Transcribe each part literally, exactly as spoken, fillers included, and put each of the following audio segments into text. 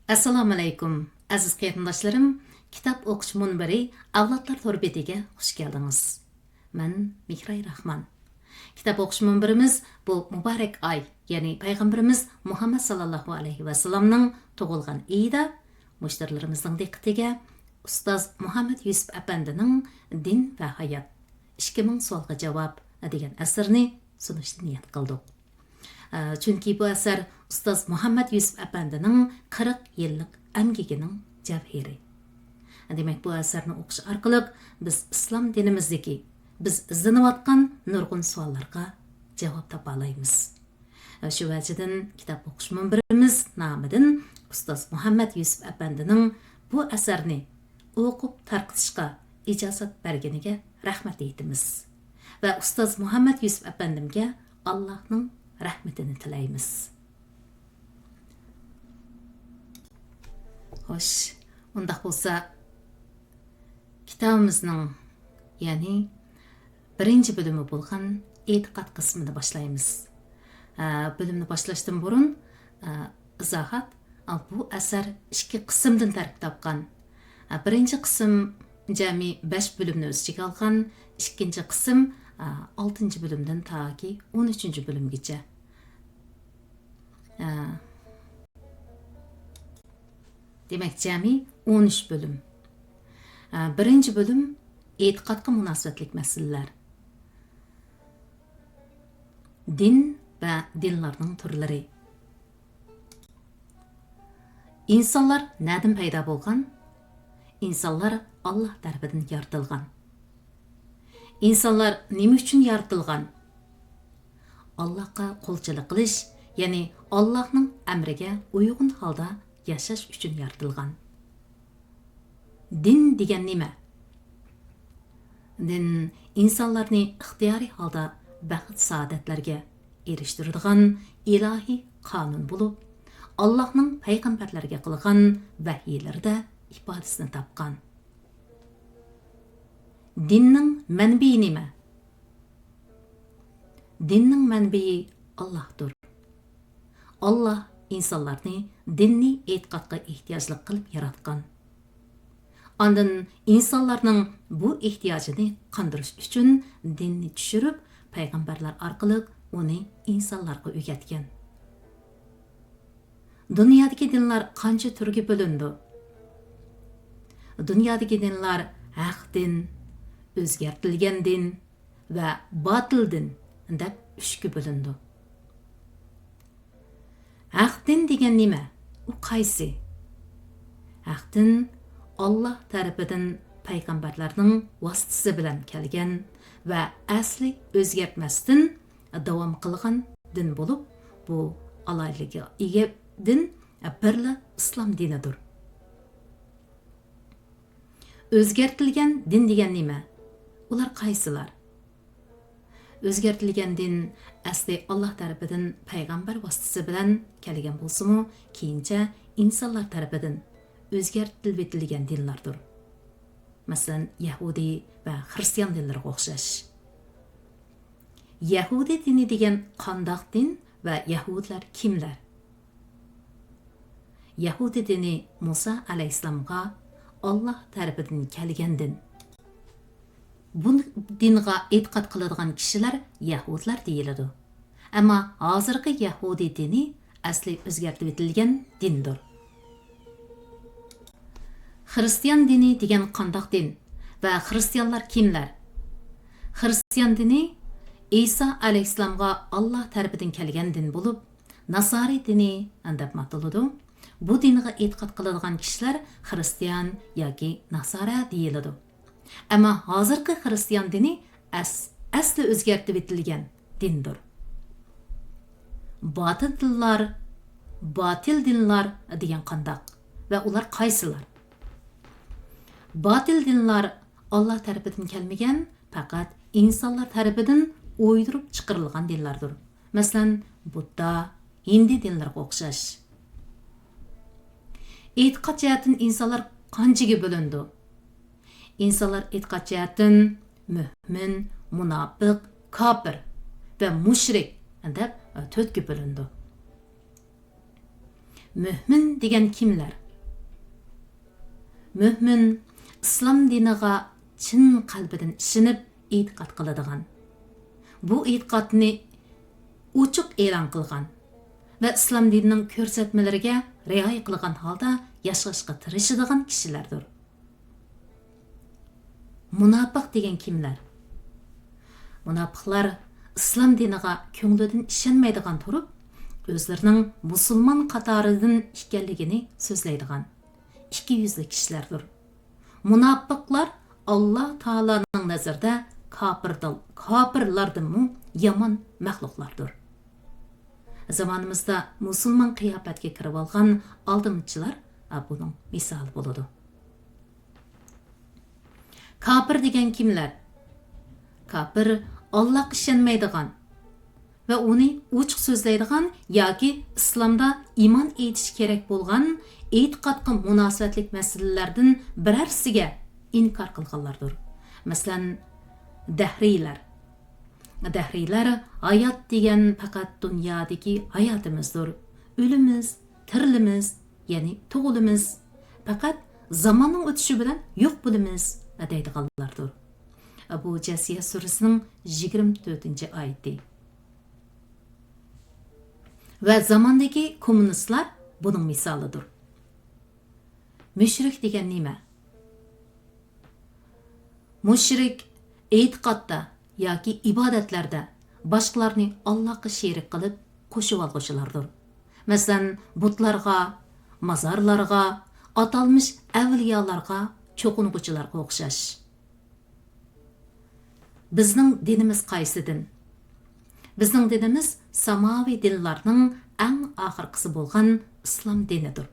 ئەسسالامۇئەلەيكۇم، ئەزىز قېرىنداشلىرىم! كىتاب ئوقۇش مۇنبىرى ئەۋلادلار تور بېتىگە خۇش كەلدىڭىز. مەن مېھراي راخمان. كىتاب ئوقۇش مۇنبىرىمىز بۇ مۇبارەك ئاي، يەنى پەيغەمبىرىمىز مۇھەممەد ساللاللاھۇ ئەلەيھى ۋەسەللەمنىڭ تۇغۇلغان ئېيىدا مۇشتەرىلىرىمىزنىڭ دىققىتىگە ئۇستاز مۇھەممەد يۈسۈپ ئەپەندىنىڭ دىن ۋە ھايات، ئىككى مىڭ سوئالغا جاۋاب دېگەن ئەسىرىنى سۇنۇشنى نىيەت قىلدۇق. ئە، چۈنكى بۇ ئەسەر ئۇستاز مۇھەممەد يۈسۈپ ئەپەندىنىڭ قىرىق يىللىق ئەمگىكىنىڭ جەۋھىرى. دېمەك، بۇ ئەسەرنى ئوقۇش ئارقىلىق بىز ئىسلام دىنىمىزدىكى، بىز ئىزدىنىۋاتقان نۇرغۇن سوئاللارغا جاۋاب تاپالايمىز. شۇ ۋەجىدىن كىتاب ئوقۇش مۇنبىرىمىز نامىدىن ئۇستاز مۇھەممەد يۈسۈپ ئەپەندىنىڭ بۇ ئەسەرنى ئوقۇپ تارقىتىشقا ئىجازەت بەرگىنىگە رەھمەت ئېيتىمىز ۋە ئۇستاز مۇھەممەد يۈسۈپ ئەپەندىمگە ئاللاھنىڭ رەھمىتىنى تىلەيمىز. خوش، ئۇنداق بولسا، كىتابىمىزنىڭ، يەنى بىرىنچى بۆلۈمى بولغان ئېتىقاد قىسمىنى باشلايمىز. ئە، بۆلۈمنى باشلاشتىن بۇرۇن، ئە، ئىزاھات. ئە، بۇ ئەسەر ئىككى قىسىمدىن تەركىب تاپقان. ئە، بىرىنچى قىسىم جەمئىي بەش بۆلۈمنى ئۆز ئىچىگە ئالغان، ئىككىنچى قىسىم، ئە، ئالتىنچى بۆلۈمدىن تاكى ئون ئۈچىنچى بۆلۈمگىچە. ئە، دېمەك، جەمئىي ئون ئۈچ بۆلۈم. ئە، بىرىنچى بۆلۈم، ئېتىقادقا مۇناسىۋەتلىك مەسىلىلەر. دىن ۋە دىنلارنىڭ تۈرلىرى. ئىنسانلار نەدىن پەيدا بولغان؟ ئىنسانلار ئاللاھ تەرىپىدىن يارىتىلغان. ئىنسانلار نېمە ئۈچۈن يارىتىلغان؟ ئاللاھقا قۇلچىلىق قىلىش، يەنى ئاللاھنىڭ ئەمرىگە ئۇيغۇن ھالدا ياشاش ئۈچۈن يارىتىلغان. دىن دېگەن نېمە؟ دىن ئىنسانلارنى ئىختىيارىي ھالدا بەخت-سائادەتلەرگە ئېرىشتۈرىدىغان ئىلاھىي قانۇن بولۇپ، ئاللاھنىڭ پەيغەمبەرلەرگە قىلغان ۋەھىيلىرىدە ئىپادىسىنى تاپقان. دىننىڭ مەنبىيى نېمە؟ دىننىڭ مەنبىيى ئاللاھتۇر. ئاللاھ ئىنسانلارنى دىنىي ئېتىقادقا ئېھتىياجلىق قىلىپ ياراتقان. ئاندىن ئىنسانلارنىڭ بۇ ئېھتىياجىنى قاندۇرۇش ئۈچۈن دىننى چۈشۈرۈپ، پەيغەمبەرلەر ئارقىلىق ئۇنى ئىنسانلارغا ئۆگەتكەن. دۇنيادىكى دىنلار قانچە تۈرگە بۆلۈنىدۇ؟ دۇنيادىكى دىنلار ھەق دىن، ئۆزگەرتىلگەن دىن ۋە باتىل دىن دەپ ئۈچكە بۆلۈنىدۇ. ھەق دىن دېگەن نېمە؟ ئۇ قايسى؟ ھەق دىن ئاللاھ تەرىپىدىن پەيغەمبەرلەرنىڭ ۋاسىتىسى بىلەن كەلگەن ۋە ئەسلى ئۆزگەرتمەستىن داۋام قىلغان دىن بولۇپ، بۇ ئالاھىدىلىككە ئىگە دىن بىرلا ئىسلام دىنىدۇر. ئۆزگەرتىلگەن دىن دېگەن نېمە؟ ئۇلار قايسىلار؟ ئۆزگەرتىلگەن دىن ئەسلى ئاللاھ تەرىپىدىن پەيغەمبەر ۋاسىتىسى بىلەن كەلگەن بولسىمۇ، كېيىنچە ئىنسانلار تەرىپىدىن ئۆزگەرتىلىۋېتىلگەن دىنلاردۇر. مەسىلەن، يەھۇدىي ۋە خىرىستىيان دىنلىرىغا ئوخشاش. يەھۇدىي دىنى دېگەن قانداق دىن ۋە يەھۇدىيلار كىملەر؟ يەھۇدىي دىنى مۇسا ئەلەيھىسسالامغا ئاللاھ تەرىپىدىن كەلگەن دىن. بۇ دىنغا ئېتىقاد قىلىدىغان كىشىلەر يەھۇدىيلار دېيىلىدۇ. ئەمما ھازىرقى يەھۇدىي دىنى ئەسلى ئۆزگەرتىۋېتىلگەن دىندۇر. خىرىستىيان دىنى دېگەن قانداق دىن ۋە خىرىستىيانلار كىملەر؟ خىرىستىيان دىنى ئىسا ئەلەيھىسسالامغا ئاللاھ تەرىپىدىن كەلگەن دىن بولۇپ، ناسارى دىنى دەپمۇ ئاتىلىدۇ. بۇ دىنغا ئېتىقاد قىلىدىغان كىشىلەر خىرىستىيان ياكى ناسارا دېيىلىدۇ. ئەمما ھازىرقى خىرىستىيان دىنى ئەس-، ئەسلى ئۆزگەرتىۋېتىلگەن دىندۇر. باتىل دىنلار، باتىل دىنلار دېگەن قانداق ۋە ئۇلار قايسىلار؟ باتىل دىنلار ئاللاھ تەرىپىدىن كەلمىگەن، پەقەت ئىنسانلار تەرىپىدىن ئويدۇرۇپ چىقىرىلغان دىنلاردۇر. مەسىلەن، بۇددا، ھىندى دىنلىرىغا ئوخشاش. ئېتىقاد جەھەتتىن ئىنسانلار قانچىگە بۆلۈنىدۇ؟ ئىنسانلار ئېتىقاد جەھەتتىن مۆمىن، مۇناپىق، كاپىر ۋە مۇشرىك دەپ تۆتكە بۆلۈنىدۇ. مۆمىن دېگەن كىملەر؟ مۆمىن ئىسلام دىنىغا چىن قەلبىدىن ئىشىنىپ ئېتىقاد قىلىدىغان، بۇ ئېتىقادنى ئوچۇق ئېلان قىلغان ۋە ئىسلام دىنىنىڭ كۆرسەتمىلىرىگە رىئايە قىلغان ھالدا ياشاشقا تىرىشىدىغان كىشىلەردۇر. مۇناپىق دېگەن كىملەر؟ مۇناپىقلار ئىسلام دىنىغا كۆڭلىدىن ئىشەنمەيدىغان تۇرۇپ، ئۆزلىرىنىڭ مۇسۇلمان قاتارىدىن ئىكەنلىكىنى سۆزلەيدىغان ئىككى يۈزلۈك كىشىلەردۇر. مۇناپىقلار ئاللا تائالانىڭ نەزىرىدە كاپىردىن، كاپىرلاردىنمۇ يامان مەخلۇقلاردۇر. زامانىمىزدا مۇسۇلمان قىياپەتكە كىرىۋالغان ئالدامچىلار بۇنىڭ مىسالى بولىدۇ. كاپىر دېگەن كىملەر؟ كاپىر ئاللاغا ئىشەنمەيدىغان ۋە ئۇنى ئوچۇق سۆزلەيدىغان ياكى ئىسلامدا ئىمان ئېيتىش كېرەك بولغان ئېتىقادقا مۇناسىۋەتلىك مەسىلىلەردىن بىرەرسىگە ئىنكار قىلغانلاردۇر. مەسىلەن، دەھرىيلەر. دەھرىيلەر ھايات دېگەن پەقەت دۇنيادىكى ھاياتىمىزدۇر. ئۆلىمىز، تىرىلىمىز، يەنى تۇغۇلىمىز. پەقەت زاماننىڭ ئۆتۈشى بىلەن يوق بولىمىز، دەيدىغانلاردۇر. بۇ جەسىيە سۈرىسىنىڭ يىگىرمە تۆتىنچى ئايىتى. ۋە زاماندىكى كوممۇنىستلار بۇنىڭ مىسالىدۇر. مۇشرىك دېگەن نېمە؟ مۇشرىك ئېتىقادتا ياكى ئىبادەتلەردە باشقىلارنى ئاللاغا شېرىك قىلىپ قوشۇۋالغۇچىلاردۇر. مەسىلەن، بۇتلارغا، مازارلارغا، ئاتالمىش ئەۋلىيالارغا چوقۇنغۇچىلارغا ئوخشاش. بىزنىڭ دىنىمىز قايسى دىن؟ بىزنىڭ دىنىمىز ساماۋى دىنلارنىڭ ئەڭ ئاخىرقىسى بولغان ئىسلام دىنىدۇر.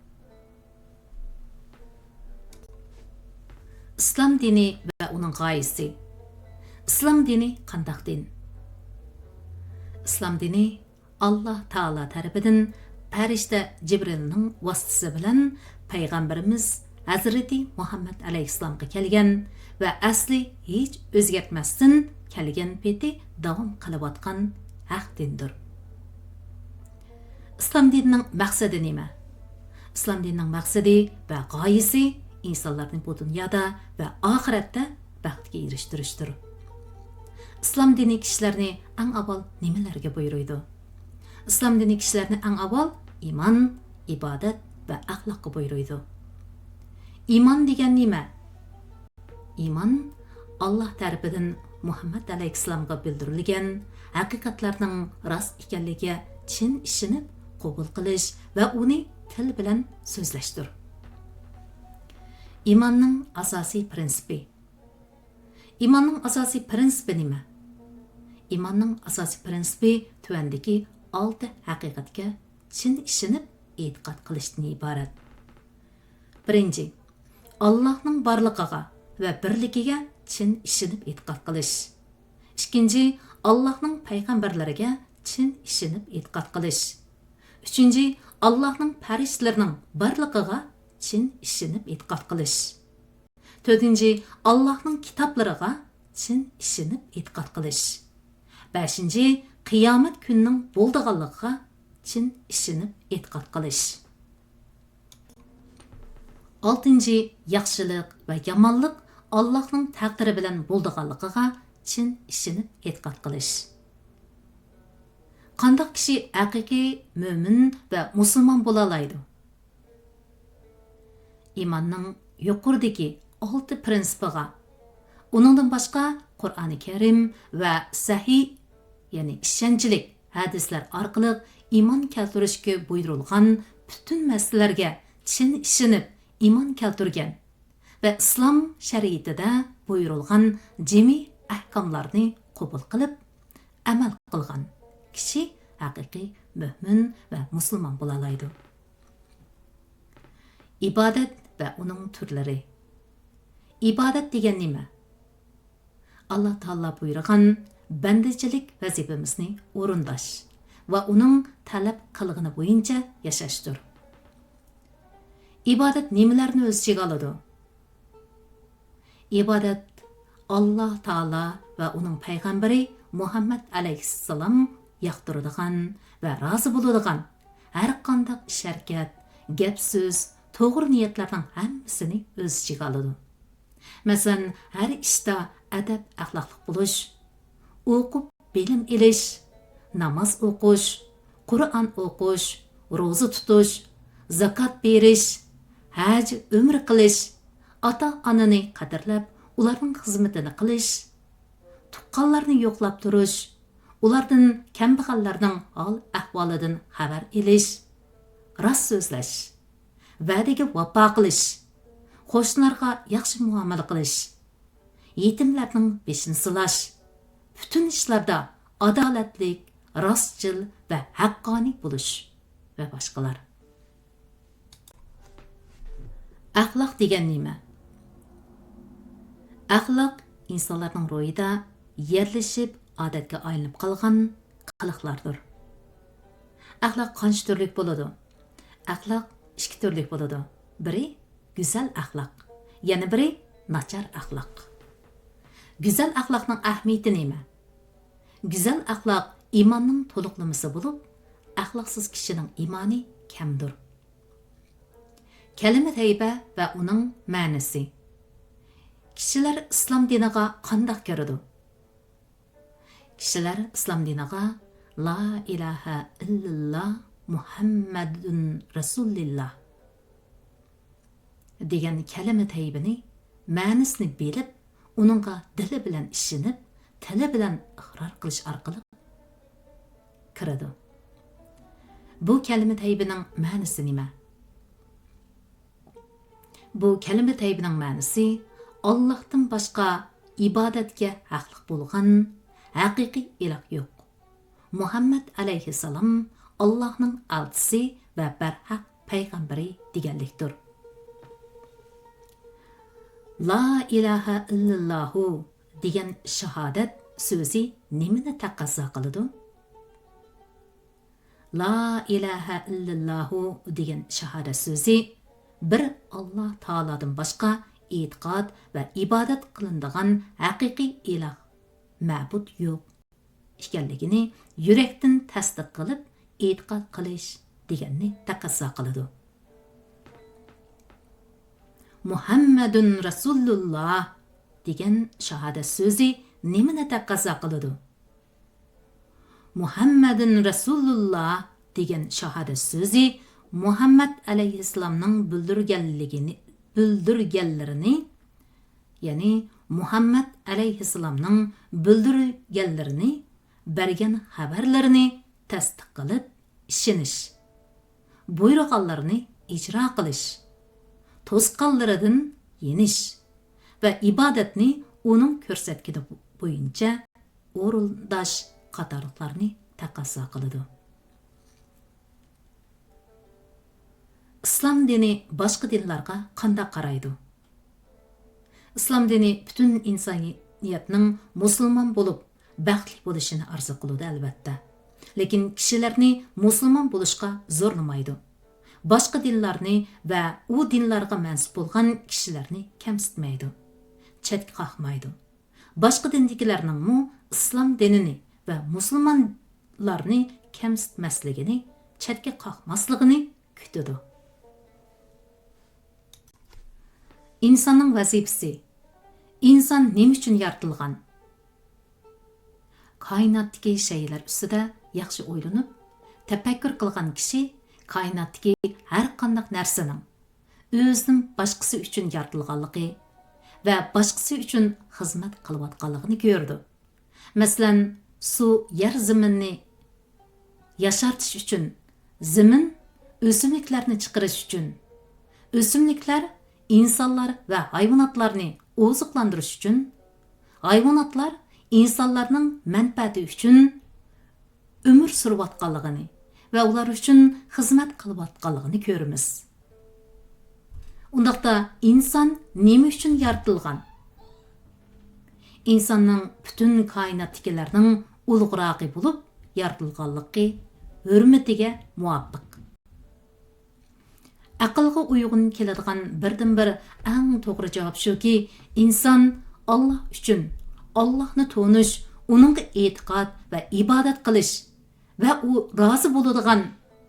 ئىسلام دىنى ۋە ئۇنىڭ غايىسى. ئىسلام دىنى قانداق دىن؟ ئىسلام دىنى ئاللا تائالا تەرىپىدىن پەرىشتە جىبرىلنىڭ ۋاسىتىسى بىلەن پەيغەمبىرىمىز ھەزرىتى مۇھەممەد ئەلەيھىسسالامغا كەلگەن ۋە ئەسلى ھېچ ئۆزگەرتمەستىن كەلگەن پېتى داۋام قىلىۋاتقان ھەق دىندۇر. ئىسلام دىنىنىڭ مەقسىتى نېمە؟ ئىسلام دىنىنىڭ مەقسىتى ۋە غايىسى ئىنسانلارنى بۇ دۇنيادا ۋە ئاخىرەتتە بەختكە ئېرىشتۈرۈشتۇر. ئىسلام دىنى كىشىلەرنى ئەڭ ئاۋۋال نېمىلەرگە بۇيرۇيدۇ؟ ئىسلام دىنى كىشىلەرنى ئەڭ ئاۋۋال ئىمان، ئىبادەت ۋە ئەخلاققا بۇيرۇيدۇ. ئىمان دېگەن نېمە؟ ئىمان، ئاللا تەرىپىدىن مۇھەممەد ئەلەيھىسسالامغا بىلدۈرۈلگەن ھەقىقەتلەرنىڭ راست ئىكەنلىكىگە چىن ئىشىنىپ قوبۇل قىلىش ۋە ئۇنى تىل بىلەن سۆزلەشتۇر. ئىماننىڭ ئاساسىي پىرىنسىپى. ئىماننىڭ ئاساسىي پىرىنسىپى نېمە؟ ئىماننىڭ ئاساسىي پىرىنسىپى تۆۋەندىكى ئالتە ھەقىقەتكە چىن ئىشىنىپ ئېتىقاد قىلىشتىن ئىبارەت. بىرىنچى، ئاللاھنىڭ بارلىقىغا ۋە بىرلىكىگە چىن ئىشىنىپ ئېتىقاد قىلىش. ئىككىنچى، ئاللاھنىڭ پەيغەمبەرلىرىگە چىن ئىشىنىپ ئېتىقاد قىلىش. ئۈچىنچى، ئاللاھنىڭ پەرىشتىلىرىنىڭ بارلىقىغا چىن ئىشىنىپ ئېتىقاد قىلىش. تۆتىنچى، ئاللاھنىڭ كىتابلىرىغا چىن ئىشىنىپ ئېتىقاد قىلىش. بەشىنچى، قىيامەت كۈنىنىڭ بولىدىغانلىقىغا چىن ئىشىنىپ ئېتىقاد قىلىش. ئالتىنچى، ياخشىلىق ۋە يامانلىق ئاللاھنىڭ تەقدىرى بىلەن بولىدىغانلىقىغا چىن ئىشىنىپ ئېتىقاد قىلىش. قانداق كىشى ھەقىقىي مۆمىن ۋە مۇسۇلمان بولالايدۇ؟ ئىماننىڭ يۇقىرىدىكى ئالتە پىرىنسىپىغا، ئۇنىڭدىن باشقا قۇرئانى كەرىم ۋە سەھىھ، يەنى ئىشەنچلىك ھەدىسلەر ئارقىلىق ئىمان كەلتۈرۈشكە بۇيرۇلغان پۈتۈن مەسىلىلەرگە چىن ئىشىنىپ ئىمان كەلتۈرگەن ۋە ئىسلام شەرىئىتىدە بۇيرۇلغان جىمى ئەھكاملارنى قوبۇل قىلىپ ئەمەل قىلغان كىشى ھەقىقىي مۆمىن ۋە مۇسۇلمان بولالايدۇ. ئىبادەت ۋە ئۇنىڭ تۈرلىرى. ئىبادەت دېگەن نېمە؟ ئاللا تائالا بۇيرۇغان بەندىچىلىك ۋەزىپىمىزنى ئورۇنداش ۋە ئۇنىڭ تەلەپ قىلغىنى بويىچە ياشاشتۇر. ئىبادەت نېمىلەرنى ئۆز ئىچىگە ئالىدۇ؟ ئىبادەت ئاللا تائالا ۋە ئۇنىڭ پەيغەمبىرى مۇھەممەد ئەلەيھىسسالام ياقتۇرىدىغان ۋە رازى بولىدىغان ھەرقانداق ئىش-ھەرىكەت، گەپ-سۆز، توغرا نىيەتلەرنىڭ ھەممىسىنى ئۆز ئىچىگە ئالىدۇ. مەسىلەن، ھەر ئىشتا ئەدەپ-ئەخلاقلىق بولۇش، ئوقۇپ بىلىم ئېلىش، ناماز ئوقۇش، قۇرئان ئوقۇش، روزا تۇتۇش، زاكات بېرىش، ھەج، ئۆمرە قىلىش، ئاتا-ئانىنى قەدىرلەپ، ئۇلارنىڭ خىزمىتىنى قىلىش، تۇغقانلارنى يوقلاپ تۇرۇش، ئۇلاردىن كەمبەغەللەرنىڭ ھال-ئەھۋالىدىن خەۋەر ئېلىش، راست سۆزلەش، ۋەدىگە ۋاپا قىلىش، قوشنىلارغا ياخشى مۇئامىلە قىلىش، يېتىملەرنىڭ بېشىنى سىلاش، پۈتۈن ئىشلاردا ئادالەتلىك، راستچىل ۋە ھەققانىي بولۇش ۋە باشقىلار. ئەخلاق دېگەن نېمە؟ ئەخلاق ئىنسانلارنىڭ روھىدا يەرلىشىپ، ئادەتكە ئايلىنىپ قالغان قىلىقلاردۇر. ئەخلاق قانچە تۈرلۈك بولىدۇ؟ ئەخلاق ئىككى تۈرلۈك بولىدۇ. بىرى گۈزەل ئەخلاق، يەنە بىرى ناچار ئەخلاق. گۈزەل ئەخلاقنىڭ ئەھمىيىتى نېمە؟ گۈزەل ئەخلاق ئىماننىڭ تولۇقلىمىسى بولۇپ، ئەخلاقسىز كىشىنىڭ ئىمانى كەمدۇر. كەلىمە تەيبە ۋە ئۇنىڭ مەنىسى. كىشىلەر ئىسلام دىنىغا قانداق كىرىدۇ؟ كىشىلەر ئىسلام دىنىغا لا ئىلاھە ئىللاللا مۇھەممەدۇن رەسۇلىللا دېگەن كەلىمە تەيبىنى، مەنىسىنى بىلىپ، ئۇنىڭغا دىلى بىلەن ئىشىنىپ، تىلى بىلەن ئىقرار قىلىش ئارقىلىق كىرىدۇ. بۇ كەلىمە تەيبىنىڭ مەنىسى نېمە؟ بۇ كەلىمە تەيبىنىڭ مەنىسى، ئاللاھتىن باشقا ئىبادەتكە ھەقلىق بولغان ھەقىقىي ئىلاھ يوق. مۇھەممەد ئەلەيھىسسالام ئاللاھنىڭ ئەلچىسى ۋە بەرھەق پەيغەمبىرى دېگەنلىكتۇر. لا ئىلاھە ئىللاللاھۇ دېگەن شاھادەت سۆزى نېمىنى تەقەززا قىلىدۇ؟ لا ئىلاھە ئىللاللاھۇ دېگەن شاھادەت سۆزى بىر ئاللا تائالادىن باشقا ئېتىقاد ۋە ئىبادەت قىلىنىدىغان ھەقىقىي ئىلاھ، مەبۇد يوق ئىكەنلىكىنى يۈرەكتىن تەستىق قىلىپ ئېتىقاد قىلىش دېگەننى تەقەززا قىلىدۇ. مۇھەممەدۇن رەسۇلۇللا دېگەن شاھادەت سۆزى نېمىنى تەقەززا قىلىدۇ؟ مۇھەممەدۇن رەسۇلۇللا دېگەن شاھادەت سۆزى مۇھەممەد ئەلەيھىسسالامنىڭ بىلدۈرگەنلىكىنى، بىلدۈرگەنلىرىنى، يەنى مۇھەممەد ئەلەيھىسسالامنىڭ بىلدۈرگەنلىرىنى، بەرگەن خەۋەرلىرىنى تەستىق قىلىپ ئىشىنىش، بۇيرۇغانلىرىنى ئىجرا قىلىش، توسقانلىرىدىن يېنىش ۋە ئىبادەتنى ئۇنىڭ كۆرسەتكىنى بويىچە ئورۇنداش قاتارلىقلارنى تەقەززا قىلىدۇ. ئىسلام دىنى باشقا دىنلارغا قانداق قارايدۇ؟ ئىسلام دىنى پۈتۈن ئىنسانىيەتنىڭ مۇسۇلمان بولۇپ، بەختلىك بولۇشىنى ئارزۇ قىلىدۇ، ئەلۋەتتە. لېكىن كىشىلەرنى مۇسۇلمان بولۇشقا زورلىمايدۇ. باشقا دىنلارنى ۋە ئۇ دىنلارغا مەنسۇپ بولغان كىشىلەرنى كەمسىتمەيدۇ، چەتكە قاقمايدۇ. باشقا دىندىكىلەرنىڭمۇ ئىسلام دىنىنى ۋە مۇسۇلمانلارنى كەمسىتمەسلىكىنى، چەتكە قاقماسلىقىنى كۈتىدۇ. ئىنساننىڭ ۋەزىپىسى. ئىنسان نېمە ئۈچۈن يارىتىلغان؟ كائىناتتىكى شەيئىلەر ئۈستىدە ياخشى ئويلىنىپ، تەپەككۇر قىلغان كىشى كائىناتتىكى ھەر قانداق نەرسىنىڭ ئۆزىدىن باشقىسى ئۈچۈن يارىتىلغانلىقى ۋە باشقىسى ئۈچۈن خىزمەت قىلىۋاتقانلىقىنى كۆرىدۇ. مەسىلەن، سۇ، يەر زېمىننى ياشارتىش ئۈچۈن، زېمىن ئۆسۈملۈكلەرنى چىقىرىش ئۈچۈن، ئۆسۈملۈكلەر ئىنسانلار ۋە ھايۋاناتلارنى ئوزۇقلاندۇرۇش ئۈچۈن، ھايۋاناتلار ئىنسانلارنىڭ مەنپەئەتى ئۈچۈن ئۆمۈر سۈرۈۋاتقانلىقىنى ۋە ئۇلار ئۈچۈن خىزمەت قىلىۋاتقانلىقىنى كۆرىمىز. ئۇنداقتا ئىنسان نېمە ئۈچۈن يارىتىلغان؟ ئىنساننىڭ پۈتۈن كائىناتتىكىلەرنىڭ ئۇلۇغراقى بولۇپ يارىتىلغانلىقى ھۆرمىتىگە مۇۋاپىق. ئەقىلگە ئۇيغۇن كېلىدىغان بىردىنبىر ئەڭ توغرا جاۋاب شۇكى، ئىنسان ئاللا ئۈچۈن، ئاللانى تونۇش، ئۇنىڭغا ئېتىقاد ۋە ئىبادەت قىلىش ۋە ئۇ رازى بولىدىغان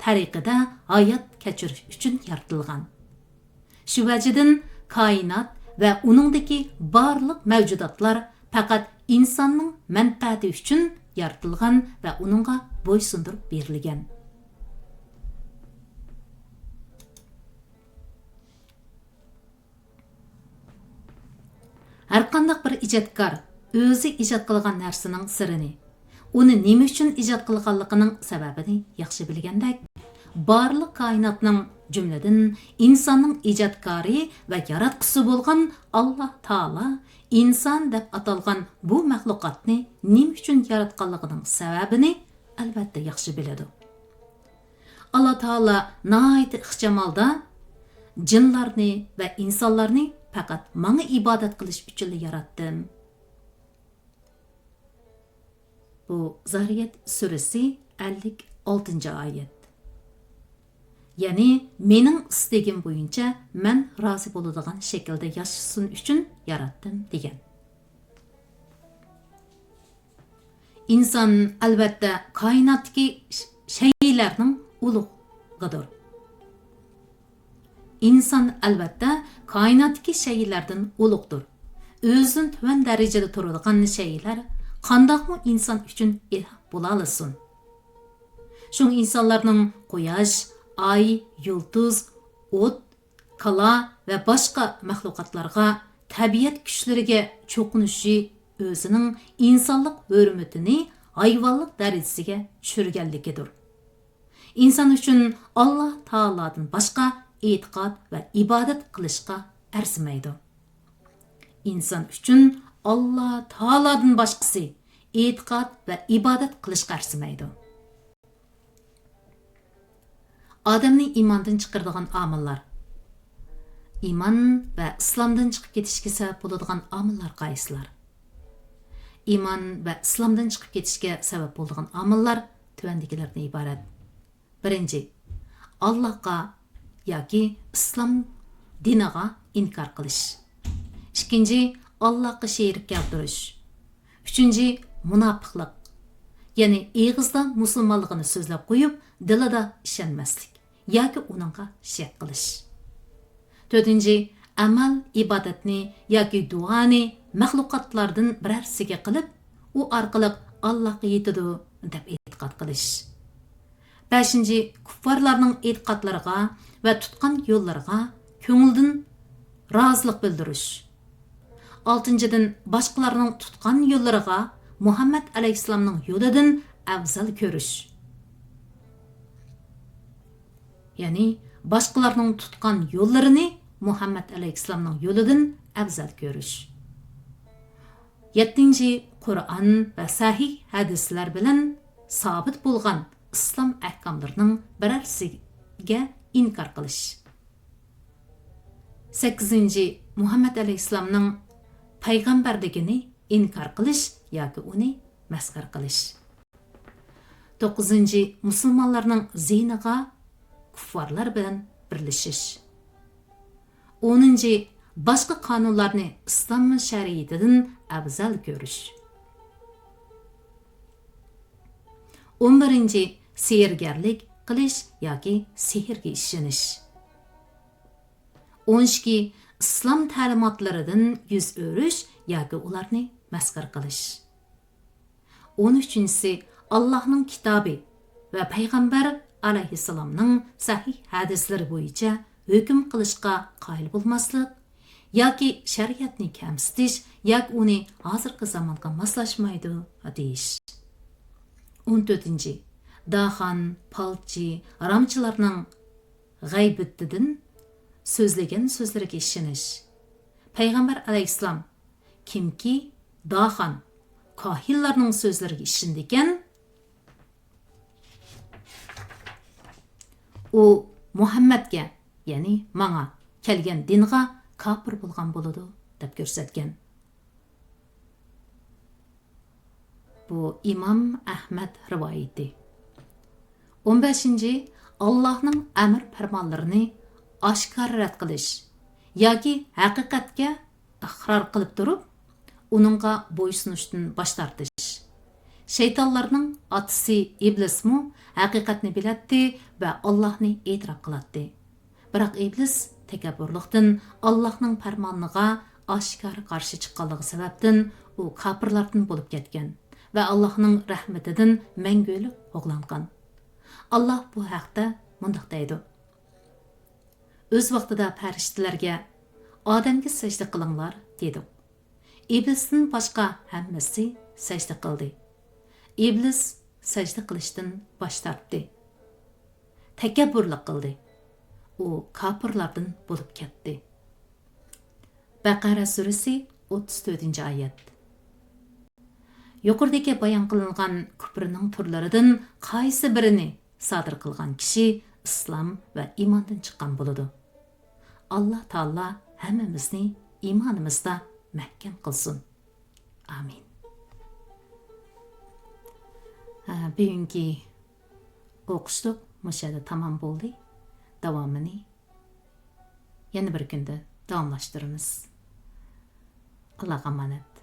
تەرىقىدە ھايات كەچۈرۈش ئۈچۈن يارىتىلغان. شۇ ۋەجىدىن كائىنات ۋە ئۇنىڭدىكى بارلىق مەۋجۇداتلار پەقەت ئىنساننىڭ مەنپەئەتى ئۈچۈن يارىتىلغان ۋە ئۇنىڭغا بويسۇندۇرۇپ بېرىلگەن. ھەرقانداق بىر ئىجادكار ئۆزى ئىجاد قىلغان نەرسىنىڭ سىرىنى، ئۇنى نېمە ئۈچۈن ئىجاد قىلغانلىقىنىڭ سەۋەبىنى ياخشى بىلگەندەك، بارلىق كائىناتنىڭ، جۈملىدىن ئىنساننىڭ ئىجادكارى ۋە ياراتقۇسى بولغان ئاللا تائالا ئىنسان دەپ ئاتالغان بۇ مەخلۇقاتنى نېمە ئۈچۈن ياراتقانلىقىنىڭ سەۋەبىنى ئەلۋەتتە ياخشى بىلىدۇ. ئاللا تائالا ناھايىتى ئىخچام ھالدا جىنلارنى ۋە ئىنسانلارنى پەقەت ماڭا ئىبادەت قىلىش ئۈچۈنلا ياراتتىم. بۇ زارىيەت سۈرىسى ئەللىك ئالتىنچى ئايەت. يەنى مېنىڭ ئىستىكىم بويىچە مەن رازى بولىدىغان شەكىلدە ياشىسۇن ئۈچۈن ياراتتىم دېگەن. ئىنسان ئەلۋەتتە كائىناتتىكى ش-، شەيئىلەرنىڭ ئۇلۇغىدۇر. ئىنسان ئەلۋەتتە كائىناتتىكى شەيئىلەردىن ئۇلۇغدۇر. ئۆزىدىن تۆۋەن دەرىجىدە تۇرىدىغان شەيئىلەر قانداقمۇ ئىنسان ئۈچۈن ئىلاھ بولالىسۇن؟ شۇڭا ئىنسانلارنىڭ قۇياش، ئاي، يۇلتۇز، ئوت، كالا ۋە باشقا مەخلۇقاتلارغا، تەبىئەت كۈچلىرىگە چوقۇنۇشى ئۆزىنىڭ ئىنسانلىق ھۆرمىتىنى ھايۋانلىق دەرىجىسىگە چۈشۈرگەنلىكىدۇر. ئىنسان ئۈچۈن ئاللا تائالادىن باشقا ئېتىقاد ۋە ئىبادەت قىلىشقا ئەرزىمەيدۇ. ئىنسان ئۈچۈن ئاللا تائالادىن باشقىسى ئېتىقاد ۋە ئىبادەت قىلىشقا ئەرزىمەيدۇ. ئادەمنى ئىماندىن چىقىرىدىغان ئامىللار. ئىمان ۋە ئىسلامدىن چىقىپ كېتىشكە سەۋەب بولىدىغان ئامىللار قايسىلار؟ ئىمان ۋە ئىسلامدىن چىقىپ كېتىشكە سەۋەب بولىدىغان ئامىللار تۆۋەندىكىلەردىن ئىبارەت. بىرىنچى، ئاللاھقا ياكى ئىسلام دىنىغا ئىنكار قىلىش. ئىككىنچى، ئاللاھقا شېرىك كەلتۈرۈش. ئۈچىنچى، مۇناپىقلىق. يەنى ئېغىزدا مۇسۇلمانلىقىنى سۆزلەپ قويۇپ، دىلىدا ئىشەنمەسلىك ياكى ئۇنىڭغا شەك قىلىش. تۆتىنچى، ئەمەل، ئىبادەتنى ياكى دۇئانى مەخلۇقاتلاردىن بىرەرسىگە قىلىپ، ئۇ ئارقىلىق ئاللاھقا يېتىدۇ دەپ ئېتىقاد قىلىش. بەشىنچى، كۇففارلارنىڭ ئېتىقادلىرىغا ۋە تۇتقان يوللىرىغا كۆڭۈلدىن رازىلىق بىلدۈرۈش. ئالتىنچىدىن، باشقىلارنىڭ تۇتقان يوللىرىغا مۇھەممەد ئەلەيھىسسالامنىڭ يولىدىن ئەۋزەل كۆرۈش. يەنى باشقىلارنىڭ تۇتقان يوللىرىنى مۇھەممەد ئەلەيھىسسالامنىڭ يولىدىن ئەۋزەل كۆرۈش. يەتتىنچى، قۇرئان ۋە سەھىھ ھەدىسلەر بىلەن سابىت بولغان ئىسلام ئەھكاملىرىنىڭ بىرەرسىگە ئىنكار قىلىش. سەككىزىنچى، مۇھەممەد ئەلەيھىسسالامنىڭ پەيغەمبەرلىكىنى ئىنكار قىلىش ياكى ئۇنى مەسخىرە قىلىش. توققۇزىنچى، مۇسۇلمانلارنىڭ زىيىنىغا كۇففارلار بىلەن بىرلىشىش. ئونىنچى، باشقا قانۇنلارنى ئىسلام شەرىئىتىدىن ئەۋزەل كۆرۈش. ئون بىرىنچى، سېھىرگەرلىك قىلىش ياكى سېھىرگە ئىشىنىش. ئون ئىككى، ئىسلام تەلىماتلىرىدىن يۈز ئۆرۈش ياكى ئۇلارنى مەسخىرە قىلىش. ئون ئۈچىنچىسى، ئاللاھنىڭ كىتابى ۋە پەيغەمبەر ئەلەيھىسسالامنىڭ سەھىھ ھەدىسلىرى بويىچە ھۆكۈم قىلىشقا قايىل بولماسلىق ياكى شەرىئەتنى كەمسىتىش ياكى ئۇنى ھازىرقى زامانغا ماسلاشمايدۇ دېيىش. ئون تۆتىنچى، داخان، پالچى، رامچىلارنىڭ غەيبىتىدىن سۆزلىگەن سۆزلىرىگە ئىشىنىش. پەيغەمبەر ئەلەيھىسسالام، كىمكى داخان، كاھىنلارنىڭ سۆزلىرىگە ئىشىنىدىكەن، ئۇ مۇھەممەدكە، يەنى ماڭا كەلگەن دىنغا كاپىر بولغان بولىدۇ، دەپ كۆرسەتكەن. بۇ ئىمام ئەھمەد رىۋايىتى. ئون بەشىنچى، ئاللاھنىڭ ئەمر پەرمانلىرىنى ئاشكارا رەت قىلىش ياكى ھەقىقەتكە ئىقرار قىلىپ تۇرۇپ، ئۇنىڭغا بويسۇنۇشتىن باش تارتىش. شەيتانلارنىڭ ئاتىسى ئىبلىسمۇ ھەقىقەتنى بىلەتتى ۋە ئاللاھنى ئېتىراپ قىلاتتى. بىراق ئىبلىس تەكەببۇرلۇقتىن ئاللاھنىڭ پەرمانىغا ئاشكارا قارشى چىققانلىقى سەۋەبتىن ئۇ كاپىرلاردىن بولۇپ كەتكەن ۋە ئاللاھنىڭ رەھمىتىدىن مەڭگۈلۈك قوغلانغان. ئاللاھ بۇ ھەقتە مۇنداق دەيدۇ: ئۆز ۋاقتىدا پەرىشتىلەرگە «ئادەمگە سەجدە قىلىڭلار» دېدۇق. ئىبلىستىن باشقا ھەممىسى سەجدە قىلدى. ئىبلىس سەجدە قىلىشتىن باش تارتتى. تەكەببۇرلۇق قىلدى. ئۇ كاپىرلاردىن بولۇپ كەتتى. بەقەرە سۈرىسى، ئوتتۇز تۆتىنچى ئايەت. يۇقىرىدىكى بايان قىلىنغان كۇپرنىڭ تۈرلىرىدىن قايسى بىرىنى سادىر قىلغان كىشى ئىسلام ۋە ئىماندىن چىققان بولىدۇ. ئاللا تائالا ھەممىمىزنى ئىمانىمىزدا مەھكەم قىلسۇن. ئامىن. ھە، بۈگۈنكى ئوقۇشلۇق مۇشۇ يەردە تامام بولدى. داۋامىنى يەنە بىر كۈندە داۋاملاشتۇرىمىز. ئاللاغا ئامانەت.